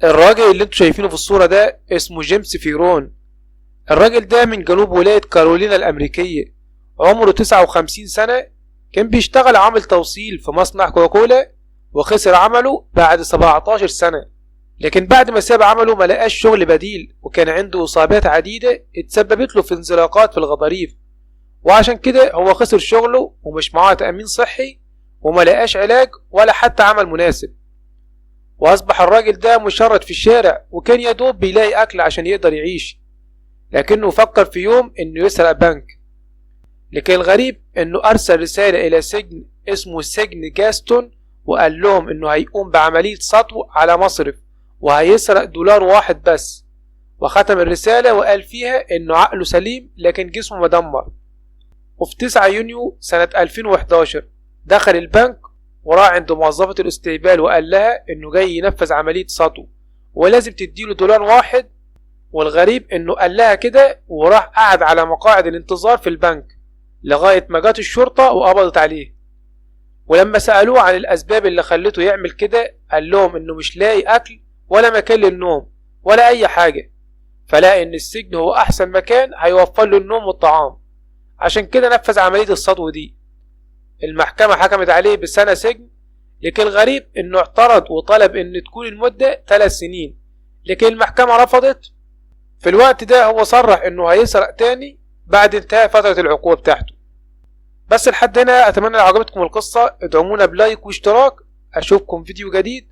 الراجل اللي انتوا شايفينه في الصورة ده اسمه جيمس فيرون. الراجل ده من جنوب ولاية كارولينا الأمريكية، عمره 59 سنة، كان بيشتغل عامل توصيل في مصنع كوكاكولا وخسر عمله بعد 17 سنة. لكن بعد ما ساب عمله ما لقاش شغل بديل، وكان عنده إصابات عديدة اتسببت له في انزلاقات في الغضاريف، وعشان كده هو خسر شغله ومش معاه تأمين صحي وما لقاش علاج ولا حتى عمل مناسب. وأصبح الراجل ده مشرد في الشارع، وكان يا دوب بيلاقي أكل عشان يقدر يعيش. لكنه فكر في يوم إنه يسرق بنك. لكن الغريب إنه أرسل رسالة إلى سجن اسمه سجن جاستون، وقال لهم إنه هيقوم بعملية سطو على مصرف وهيسرق $1 بس. وختم الرسالة وقال فيها إنه عقله سليم لكن جسمه مدمر. وفي 9 يونيو سنة 2011 دخل البنك وراح عند موظفة الاستقبال وقال لها إنه جاي ينفذ عملية سطو ولازم تديله $1. والغريب إنه قال لها كده وراح قعد على مقاعد الانتظار في البنك لغاية ما جت الشرطة وقبضت عليه. ولما سألوه عن الأسباب اللي خلته يعمل كده قال لهم إنه مش لاقي أكل ولا مكان للنوم ولا أي حاجة، فلقى إن السجن هو أحسن مكان هيوفر له النوم والطعام، عشان كده نفذ عملية السطو دي. المحكمة حكمت عليه بسنة سجن، لكن الغريب إنه اعترض وطلب إن تكون المدة 3 سنين، لكن المحكمة رفضت. في الوقت ده هو صرح إنه هيسرق تاني بعد انتهاء فترة العقوبة بتاعته. بس لحد هنا، أتمنى لو عجبتكم القصة ادعمونا ب like واشتراك. أشوفكم فيديو جديد.